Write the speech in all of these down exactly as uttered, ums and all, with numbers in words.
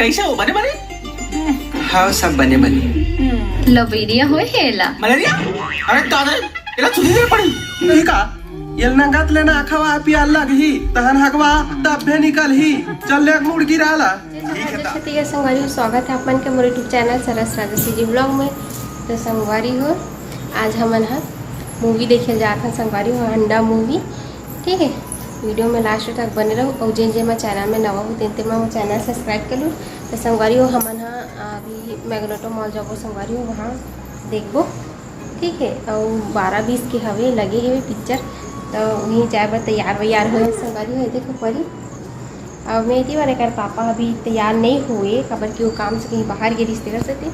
कैसे हो, बने बने? हाँ, सब बने बने। लबेरिया होय हे एला। मलेरिया? अरे दादा, एला सुधी दे पड़ी। ठीक आ, एल नंगत लेना अखवा पिया लगही, तहन हगवा तब भी निकलही। चल ले मुड़ गिरा ला। जय छत्तीसगढ़ संगवारी हो, स्वागत है आप मन के मोर YouTube चैनल सरस राजसी जी ब्लॉग में। तो संगवारी हो, आज हमन ह मूवी देखे जात हन संगवारी हो, अंडा मूवी। ठीक है, वीडियो में लास्ट तक बने रहो और जेन जेन मैं चैनल में नवा हो तेन तेन मैं चैनल सब्सक्राइब कर लो। तो संगवारी हो, हमन ह अभी मैग्नेटो मॉल जाबो संगवारी हो, वहाँ देखबो। ठीक है, और बारह बीस के हवे लगे हवे पिक्चर, तो वहीं जाए बर तैयार वैयार हो संगवारी हो। देखो परी, अब मैं इतनी बार एकर पापा अभी तैयार नहीं हुए, काबर कि वो काम से कहीं बाहर गे रिश्ते कर सकते।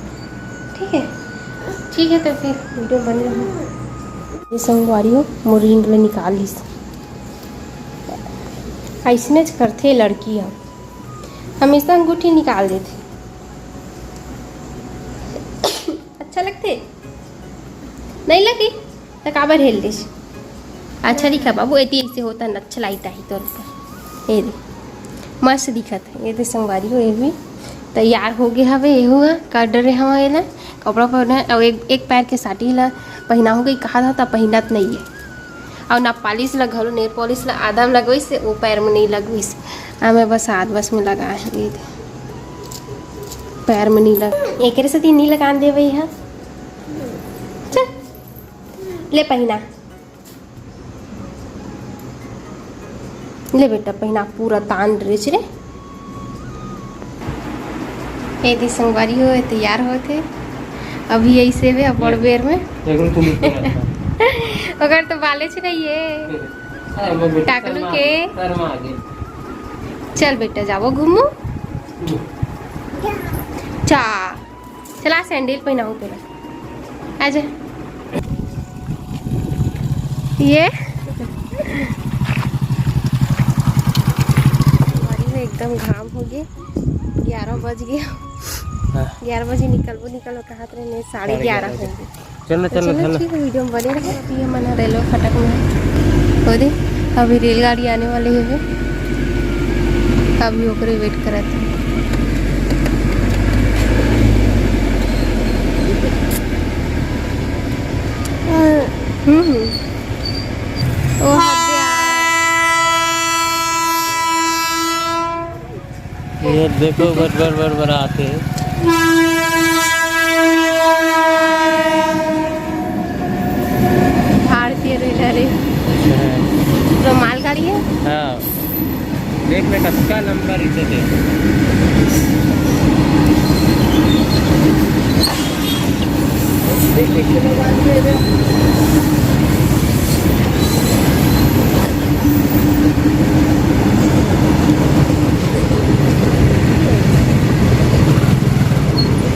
ठीक है, ठीक है, तो फिर वीडियो बन रही। ये संगवारी हो, मोर रिंग ले निकाल लिस। ऐसने करथे लड़की ह, हमेशा अंगूठी निकाल देथे। अच्छा लगथे? नहीं लगे? त काबर हेल देस? अच्छा दिखा बाबू, एती ऐसे होता न, अच्छा लाइट आही तोर ऊपर। ये दे, मस्त दिखत है। ये दे संगवारी हो, ये भी तैयार हो गए हवे। एहू ह का डरे हवा, ये ना कपड़ा पहने, और एक, एक पैर के साटी ला पहना हो गई, कहा था, तब पहनत नहीं है। और ना पॉलिश ला घलो, नेल पॉलिश ला आधा में लगवाइस, वो पैर में नहीं लगवाइस। आ मैं बस हाथ बस में लगा है, ये दे। पैर में नहीं लग, एकरे से नहीं लगान देवे ह। चल, ले पहिना, ले बेटा पहिना, पूरा तान ड्रेस रे। ए दी संगवारी हो, ए तैयार होत हे अभी ऐसे में, अबड़ बेर में। देखो तुम ऊपर आता। ओकर तो बाले छे नहीं है। अरे, वो बेटा टाकलू शर्मा के। शर्मा आ गई। चल बेटा, जाबो घूमो। चा, चला सैंडल पहनाऊँ तोला, आजा। ये एकदम घाम हो गए, ग्यारह बज गया। हाँ। ग्यारह बजे निकलबो निकलबो कहत रहे, साढ़े ग्यारह हो गए। चल ना, चल ना, चल ना। ठीक है, वीडियो में बने रहो। अभी हमन ह रेलवे फाटक में हो दे, अभी रेलगाड़ी आने वाली है, अभी ओकरे वेट करत है। हम्म, हम्म। ओ हत्या। ये देखो, बड़, बड़, बड़, बड़ आते हैं। भारतीय रेलवे। अच्छा है। तो मालगाड़ी है? हाँ। देख ना, कतका लंबा रिहिसे ते।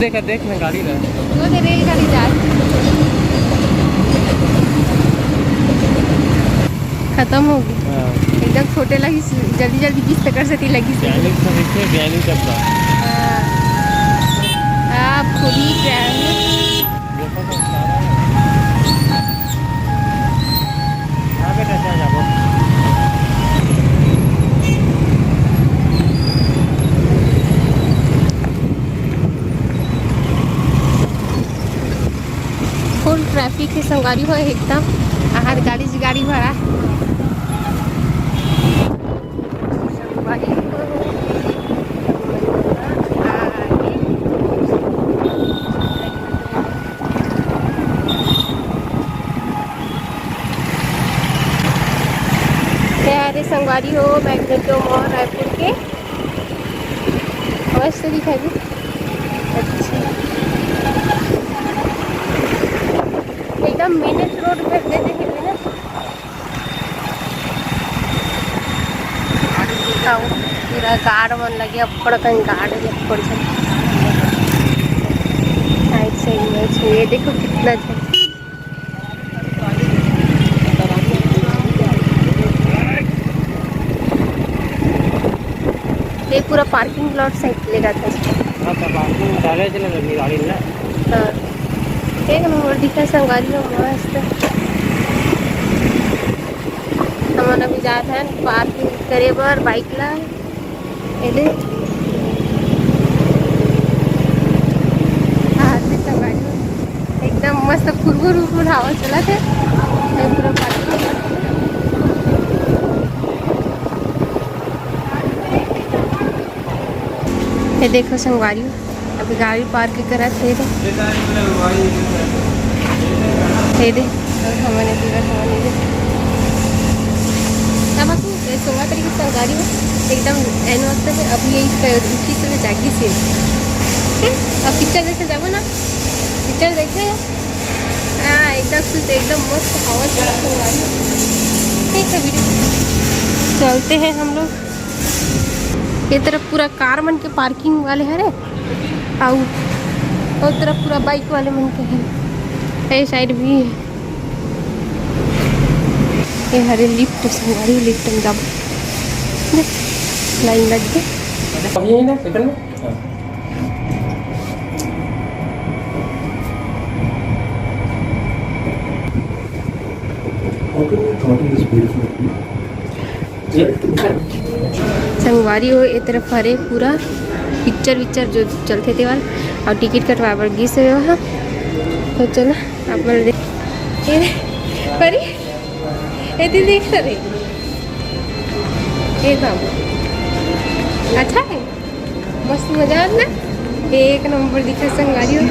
देखा, देख ना गाड़ी ला। वो तो रेलगाड़ी जा रही। खत्म हो गई। हाँ। एकदम छोटे लगी, जल्दी जल्दी बीस तक से लगी। ज्ञानी सब इतने ज्ञानी सब का। हाँ। आप खुद ही ज्ञानी। देखो तो सारा है। हाँ बेटा, चल जाबो। फुल ट्रैफिक है संगवारी हो एकदम, आहार गाड़ी से गाड़ी भरा। तैयार है संगवारी हो, मैग्नेटो मॉल रायपुर के। मस्त दिखाई दे। अच्छा, एकदम मेन रोड पे दे दे के ना। पूरा गार्ड मन लगे, अब्बड़ कन गार्ड लगे, अब्बड़ झन। साइड साइड में छे, ये देखो कितना झन। ये पूरा पार्किंग लॉट साइड ले जाता है। हाँ, तो पार्किंग में डाले चले ना, अभी गाड़ी में ना। हाँ। एक नंबर दिखा संगवारी हो, मस्त। हमन अभी जात हन पार्किंग करे बर बाइक ला। एदे। मस्त फुरफुर उरफुर हवा चलत हे। ये पूरा पार्किंग। ये देखो संगवारी, अभी गाड़ी पार्क करत हे रे। ये दे, अउ हमन ये दे, हमन ये दे। तब तू ये सोवा तरीके संगवारी हो, एकदम एन वक्त में अभी यही उठी से जागी से। अब पिक्चर देखे जाबो ना, पिक्चर देखे। हाँ, एकदम सुस्त, एकदम मस्त हवा चलत हे गाड़ी। ठीक है, वीडियो चलते हैं हम लोग। ये तरफ पूरा कार मन के पार्किंग वाले हरे, अउ ओ तरफ पूरा बाइक वाले मन के है। ये साइड भी है। ये हरे लिफ्ट, संगवारी लिफ्ट में जाबो। देख, लाइन लग गई। अभी यही ना, सेकंड में? हाँ। How can you thought is beautiful? संगवारी हो, ए तरफ हरे पूरा पिक्चर विक्चर जो चलथे तेवाल, अउ टिकट कटवाए बर गिस हे ओहा। तो चलो, आप मन देख, ए, परी, ए, दिल देख रहे, ए बाबू, अच्छा है। मस्त मजा आत ना, एक नंबर दिखे संगवारी हो।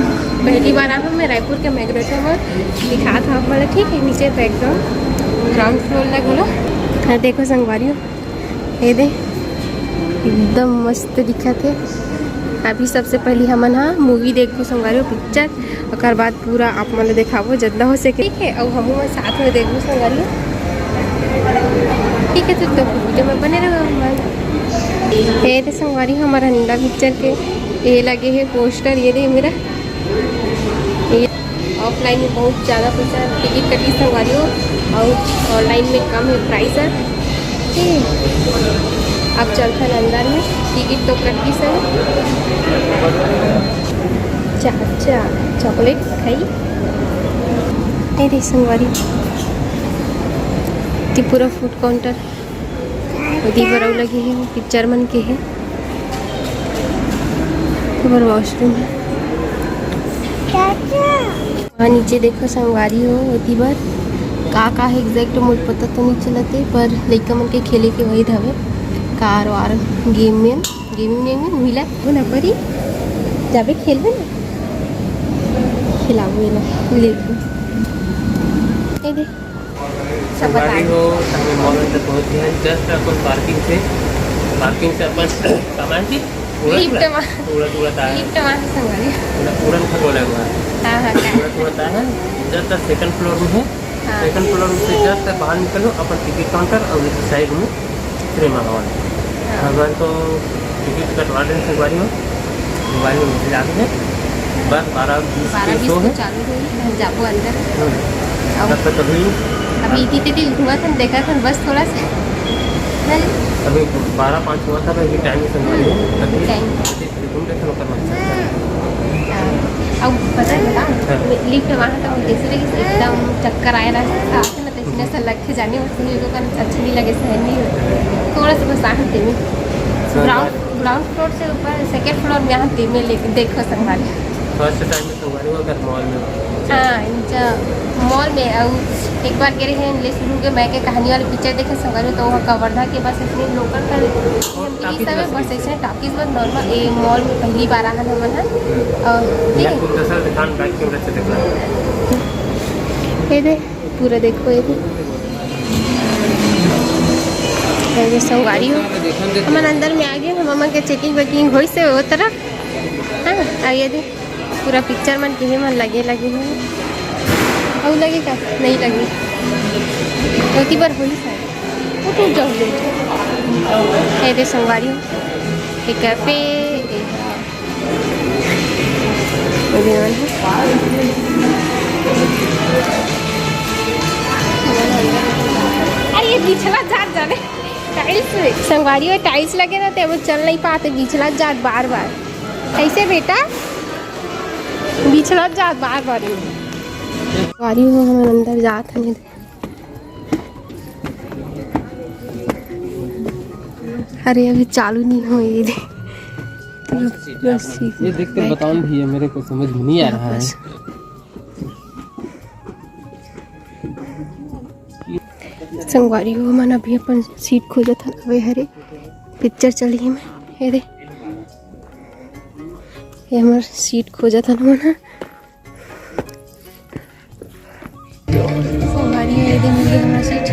पहली बार आहा मैं रायपुर के मैग्रेटो में, दिखात हा आप मन ला, ठीक है, नीचे बैकग्राउंड, ग्राउंड फ्लोर ला घलो। हाँ, देखो संगवारी हो, ये दे, एकदम मस्त दिखत हे। अभी सबसे पहली हमन हा मूवी देखबो संगवारी हो, पिक्चर, ओकर बाद पूरा आप मन ला देखाबो जतना हो सके, ठीक है। अउ हमू मन साथ में देखबो संगवारी हो, ठीक है। तो, तो वीडियो में बने रहो हमन। ये दे संगवारी, हमर अंडा पिक्चर के ये लगे हे पोस्टर, ये दे मेरा, ये ऑफलाइन में बहुत ज़्यादा पैसा टिकट कटी संगवारी हो, अउ ऑनलाइन में कम है प्राइस है। ठीक, अब चलथन अंदर में, टिकट तो कट गिस हे। चा, चा, चॉकलेट खाई। ए रे संगवारी, त्रिपुरा फूड काउंटर, ओती बर अउ लगे हे, पिक्चर मन के हे, ओती बर वॉशरूम हे। वहाँ नीचे देखो संगवारी हो, ओती बर का का है एग्जैक्ट मोर पता तो नहीं चलत हे, पर लइका मन के खेले के वही हवे, कार वार, गेम में, गेमिंग गेम में मिला हो ना परी, जाबे खेलबे ना, खिलाबो एला, लेके। ए दे, सब बता संगवारी दे। हो, त हमन मॉल अंदर पहुंच गए हैं। जस्ट अपन पार्किंग से, पार्किंग से अपन सामान की उड़त लिफ्ट उड़त, मा। उड़त उड़त आए हैं। लिफ्ट मा है संगवारी। उड़त, उड़न खटोला हुआ है। हाँ, हाँ, हाँ। उड़त उड़त आए हैं। जस्ट सेकंड फ्लोर में है। हाँ। सेकंड फ्लोर से जस्ट बाहर निकलो, अपन टिकट काउंटर और साइड में सिनेमा हॉल। हाँ। अगर तो टिकट कटवा लेने संगवारी हो, मोबाइल में मैसेज आ गए हैं। बस बारह बीस बारह के बीस शो को है। चालू होई, हम जाबो अंदर। हम्म। अब तब तक अभी अभी इतनी तेज घूमत हन, देखत हन, बस थोड़ा सा। नहीं। अभी बारह पाँच हुआ था, अभी टाइम ही संगवारी हो। हम्म, अभी टाइम। अभी घूम लेते हैं, ओकर बाद चलते हैं। हाँ। अब पता है बेटा, हाँ। लिफ्ट में वहाँ तक जैसे लगे एकदम चक्कर आया रहा था। तो इसने ऐसा लग के जाने, उसको मेरे को करना अच्छा नहीं लगे, सहन नहीं होता। थोड़ा सा बस आहत देने। हाँ। ग्राउंड, ग्राउंड फ्लोर से ऊपर सेकंड फ्लोर में आहत देने, लेकिन देखो संगवारी। फर्स्ट टाइम में संगवारी हो अगर मॉल में। हाँ, इंचा मॉल में, अउ एक बार गे रहे हैं, ले शुरू के मैं के कहानी वाले पिक्चर देखे संगवारी, तो वहाँ कवर्धा के बस इसने लोकल कर, और ये सब है, बस इसने टॉकीज में नॉर्मल, ये मॉल में पहली बार आहा हमन ह। और ठीक है। दरअसल दिखान बैक कैमरा से देखना। ये दे। पूरा देखो ये भी। ये संगवारी हो। हमन अंदर में आ गए, हम मम्मा के चेकिंग वेकिंग होइस हे वो तरफ। हाँ, अब ये दे पूरा पिक्चर मन के मन लगे लगे हैं। अउ लगे का? नहीं लगे। ओती बर होइस हे। वो टूट जाओगे। ये दे संगवारी हो। एक कैफे, एक अरे ये बिछला जात जाने टाइल्स में। संगवारी हो टाइल्स लगे ना, ते वो चल नहीं पाते, बिछला जात बार बार। कैसे बेटा? बिछला जात बार बार। संगवारी हो, हम अंदर जात हन। अरे अभी चालू नहीं हुई। ये देख कर बताओ ना भैया, मेरे को समझ में नहीं आ रहा है। बस। संगवारी हो, मन अभी अपन सीट खोजत हन। अबे हरे, पिक्चर चलही में। ये दे, ये हमर सीट खोजत हन मन ह। संगवारी हो, ये दे मिल गे हमर सीट।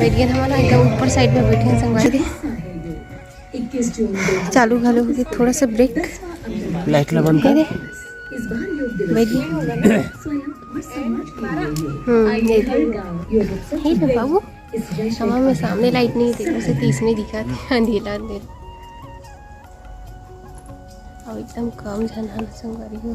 बैठ गे हमन ह, एकदम ऊपर साइड में बैठे हन संगवारी। चालू घलो होगे, थोड़ा सा ब्रेक। लाइट ला बंद कर। बैठ गए। हम्म, ये दे। हे तो बाबू, हवा में सामने लाइट नहीं है, तेरे से तीस में दिखा दे, अंधेरा, अंधेरा। अब एकदम कम झन हन संगवारी हो।